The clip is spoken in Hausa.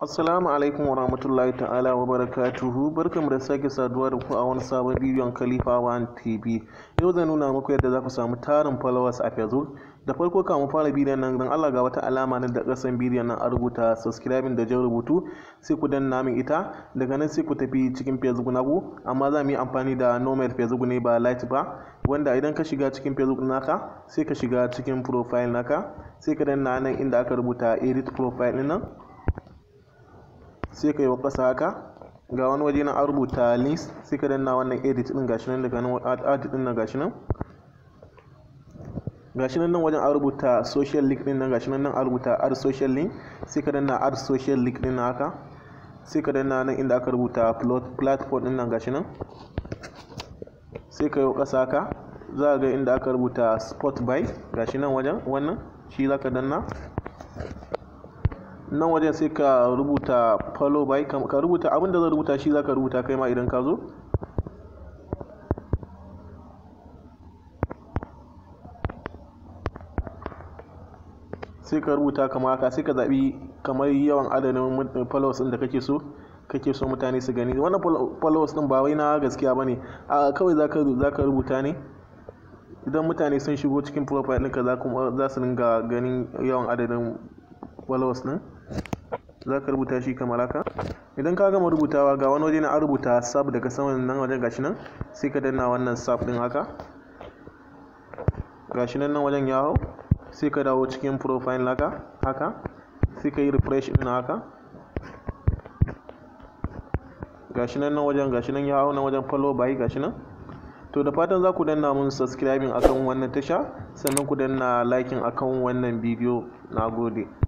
Assalamu alaikum wa rahmatullahi ta'ala wa barakatuhu. Barkanmu da sake saduwa da ku a wani sabon bidiyon Khalifa One TV. Yau zan nuna muku yadda za ku samu tarin followers a Facebook. Da farko kamun fara bidiyon nan, don Allah ga wata alama nan da ƙasan bidiyon nan an rubuta subscribing da jan rubutu, sai ku danna min ita. Daga nan sai ku tafi cikin Facebook naku, amma za mu yi amfani da normal Facebook ne, ba Lite ba. Wanda idan ka shiga cikin Facebook naka, sai ka shiga cikin profile naka, sai ka danna nan inda aka rubuta edit profile ɗin nan. Sai ka yi wa ƙasa haka, ga wani waje na an rubuta links, sai ka danna wannan edit din, gashi nan. Daga nan add din nan, gashi nan, gashi nan. Nan wajen an rubuta social link din nan, gashi nan. Nan an rubuta add social link, sai ka danna add social link din nan haka. Sai ka danna nan inda aka rubuta platform din nan, gashi nan. Sai ka yi wa ƙasa haka, za ga inda aka rubuta sort by, gashi nan wajen. Wannan shi za ka danna. Nan wajen sai ka rubuta follow by, ka rubuta abin da zan rubuta, shi za ka rubuta kai ma idan ka zo. Sai ka rubuta kamar haka. Sai ka zaɓi kamar yawan adadin followers ɗin da kake so mutane su gani. Wannan followers ɗin ba wai na gaskiya bane, a kawai zaka rubuta ne. Idan mutane sun shigo cikin profile ɗinka, za su dinga ganin yawan adadin followers ɗin. Za ka rubuta shi kamar haka. Idan ka gama rubutawa, ga wani waje na an rubuta save daga saman nan wajen, gashi nan. Sai ka danna wannan save ɗin haka, gashi nan. Nan wajen ya hau. Sai ka dawo cikin profile naka haka, sai ka yi refresh ɗin haka, gashi nan. Nan wajen, gashi nan, ya hau nan wajen follow by, gashi nan. To, da fatan za ku danna mun subscribing akan wannan tasha, sannan ku danna liking akan wannan bidiyo. Nagode.